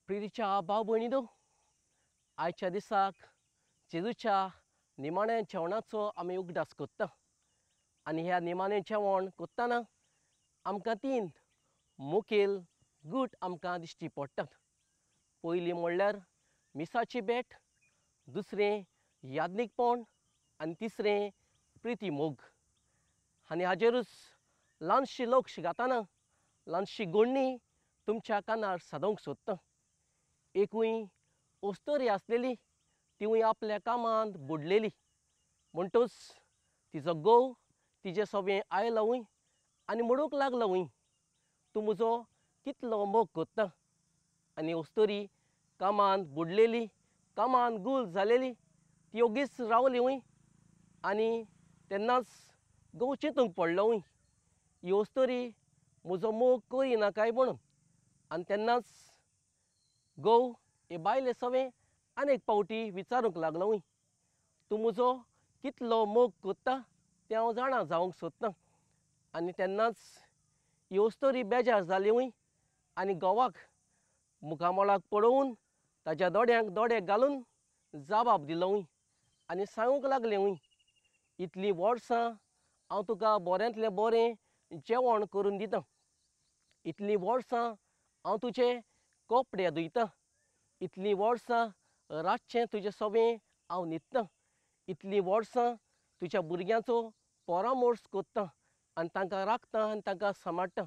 प्रितीच्या भाव भयणींनो, आयच्या दिसाक जेजूच्या निमाण्या जेवणाचो आमी उगडास करता आनी ह्या निमाणें जेवण करतना आमकां तीन मुखेल गूट आमकां दिश्टी पडटात. पयली म्हणल्यार मिसाची भेट, दुसरें याज्ञीकपण आनी तिसरें प्रिती मोग. आनी हाजेरूच ल्हानशी लक्ष घालतना ल्हानशी गोडणी तुमच्या कानार सादोवंक सोदता. एकूय अस्तोरी आसलेली, तिवूय आपल्या कामांत बुडलेली, म्हणटूच तिजो घोव तिजे सवें आयलोय आनी म्हणूंक लागलोय, तूं म्हजो कितलो मोग करता. आनी अस्तोरी कामांत बुडलेली, कामांत गुल जालेली, ती ओगीच रावली आनी तेन्नाच घोव चिंतूंक पडलोय, ही अस्तोरी म्हजो मोग करिना काय म्हणून. आनी तेन्नाच घोव हे बायले सवें आनी एक फावटी विचारूंक लागलोय, तूं म्हजो कितलो मोग करता तें हांव जाणा जावंक सोदतां. आनी तेन्नाच ही अस्तोरी बेजार जाली आनी घोवाक मुखामळाक पळोवन ताज्या दोळ्यांक दोळे घालून जबाब दिलो आनी सांगूंक लागलें, इतलीं वर्सां हांव तुका बऱ्यांतलें बरें जेवण करून दितां, इतलीं वर्सां हांव तुजे कपडे धुयतां, इतलीं वर्सां रातचें तुजें सवें हांव न्हिदतां, इतलीं वर्सां तुज्या भुरग्यांचो परामर्श करतां आनी तांकां राखता आनी तांकां सांबाळटा,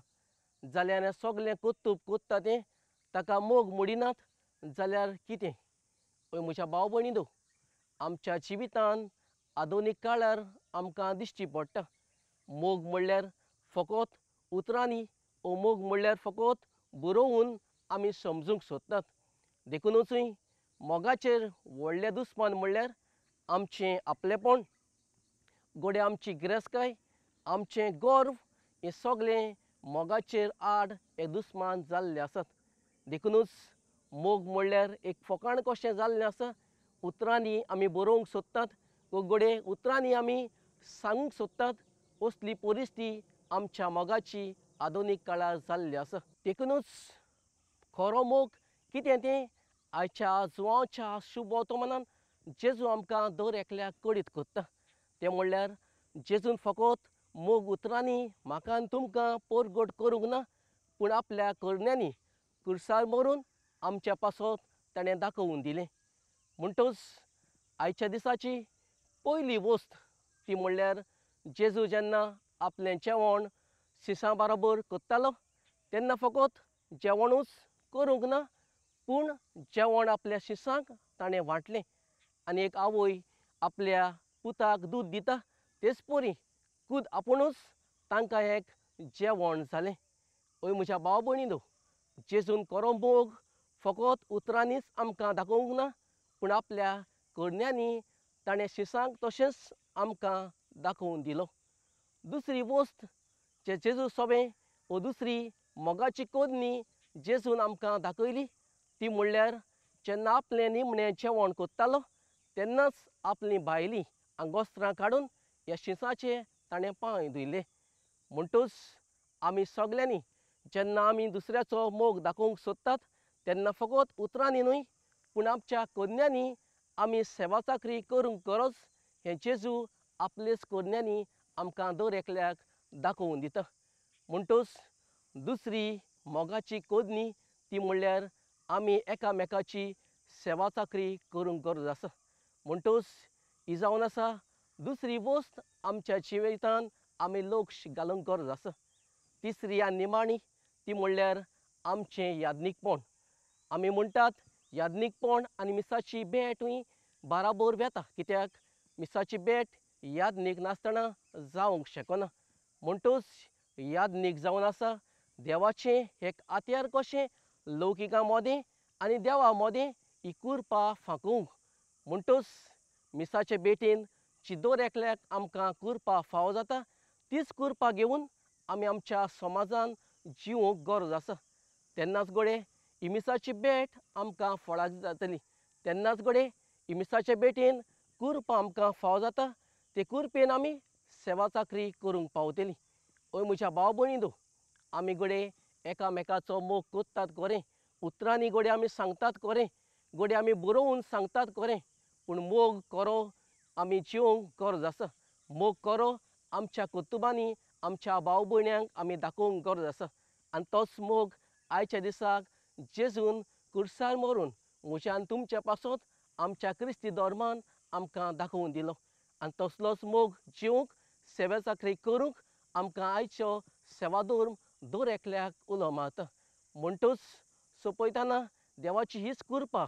जाल्यार हें सगलें कर्तुब करता तें ताका मोग मोडिनात जाल्यार कितें? हय म्हज्या भाव भयणींनो, आमच्या जिवितांत आधुनीक काळार आमकां दिश्टी पडटा मोग म्हणल्यार फकत उतरांनी ओ मोग म्हणल्यार फकत बरोवन आमी समजूंक सोदतात. देखुनूचय मोगाचेर व्हडलें दुस्मान म्हणल्यार आमचें आपलेपण, गोडे आमची गिरेस्तकाय, आमचें गर्व, हें सगळें मोगाचेर आड हे दुस्मान जाल्ले आसात. देखुनूच मोग म्हणल्यार एक फकाण कशें जाल्लें आसा. उतरांनी आमी बरोवंक सोदतात, गोडे उतरांनी आमी सांगूंक सोदतात, असली परिस्थिती आमच्या मोगाची आधुनीक काळार जाल्ली आसा. देखुनूच खरो मोग कितें तें आयच्या जुवांच्या शुभवर्तमानान जेजू आमकां दर एकल्याक कळीत करता. तें म्हणल्यार जेजून फकत मोग उतरांनी म्हाका आनी तुमकां परगट करूंक ना, पूण आपल्या करण्यांनी कुर्सार मरून आमच्या पासत ताणें दाखोवन दिलें. म्हणटूच आयच्या दिसाची पयली वस्त ती म्हणल्यार जेजू जेन्ना आपलें जेवण शिसां बरोबर करतालो तेन्ना फकत जेवणूच करूंक ना, पूण जेवण आपल्या शिसांक ताणें वांटलें. आनी एक आवय आपल्या पुताक दूद दिता तेच परी खूद आपुणूच तांकां एक जेवण जालें. हय म्हज्या भाव भयणींनो, जेजून खरो मोग फकत उतरांनीच आमकां दाखोवंक ना, पूण आपल्या करण्यांनी ताणें शिसांक तशेंच आमकां दाखोवन दिलो. दुसरी वस्त जे जेजू सवें वो दुसरी मोगाची कोदनी जेजून आमकां दाखयली ती म्हणल्यार जेन्ना आपलें निमणें जेवण करतालो तेन्नाच आपलीं भायलीं आंगोस्त्रां काडून ह्या शिसाचे ताणें पांय धुयले. म्हणटूच आमी सगल्यांनी जेन्ना आमी दुसऱ्याचो मोग दाखोवंक सोदतात तेन्ना फकत उतरांनी न्हय, पूण आमच्या करण्यांनी आमी सेवा चाकरी करूंक गरज हें जेजू आपलेच करण्यांनी आमकां दर एकल्याक दाखोवन दिता. म्हणटूच दुसरी मोगाची कोदनी ती म्हणल्यार आमी एकामेकाची सेवा चाकरी करूंक गरज आसा. म्हणटूच ही जावन आसा दुसरी वस्त आमच्या जिवितांत आमी लक्ष घालूंक गरज आसा. तिसरी आनी निमाणी ती म्हणल्यार आमचें याज्ञीकपण. आमी म्हणटात याज्ञीकपण आनी मिसाची भेटूय बराबर वेता, कित्याक मिसाची भेट याज्ञीक नासतना जावंक शकना. म्हणटूच याज्ञीक जावन आसा देवाचें एक आत्यार कशें लौकिका मोदें आनी देवा मोदें ही कुरपा फांकोवंक. म्हणटूच मिसाचे भेटेन जी दर एकल्याक आमकां कुरपा फावो जाता तीच कुरपा घेवन आमी आमच्या समाजान जिवोवंक गरज आसा. तेन्नाच गोडे ही मिसाची भेट आमकां फळाक जातली, तेन्नाच गोडे ही मिसाचे भेटेन कुरपा आमकां फावो जाता, ते कुरपेन आमी सेवा चाकरी करूंक पावतली. हय म्हज्या भाव भयणींनो, आमी गोडे एकामेकाचो मोग करतात खरें, उतरांनी घडये आमी सांगतात खरें, घडये आमी बरोवन सांगतात खरें, पूण मोग खरो आमी जिवंक गरज आसा। मोग खरो आमच्या कुटुंबांनी आमच्या भाव भयण्यांक आमी दाखोवंक गरज आसा। आनी तोच मोग आयच्या दिसाक जेजून कुर्सार मरून म्हज्या आनी तुमच्या पासत आमच्या क्रिस्ती धर्मान आमकां दाखोवन दिलो। आनी तसलोच मोग जिवंक सेवा चाकरी करूंक आमकां आयचो सेवाधर्म दर एकल्याक उलो मारता। म्हणटूच सोंपयतना देवाची हीच कृपा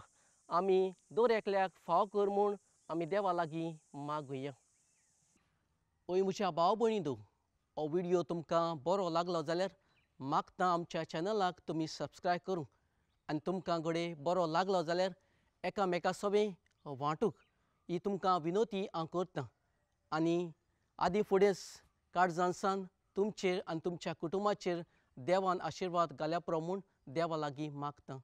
आमी दर एकल्याक फाव कर म्हूण आमी देवा लागीं मागुया। ओय म्हज्या भाव भयणींनो, हो व्हिडियो तुमकां बरो लागलो जाल्यार मागता आमच्या चॅनलाक तुमी सबस्क्रायब करूंक आनी तुमकां घडये बरो लागलो जाल्यार एकामेका सोबें वांटूंक ही तुमकां विनवती हांव करतां। आनी आदी फुडेंच काळजान तुमचेर आनी तुमच्या कुटुंबाचेर देवान आशिर्वाद घाल्या पुरो म्हूण देवा लागीं मागतां।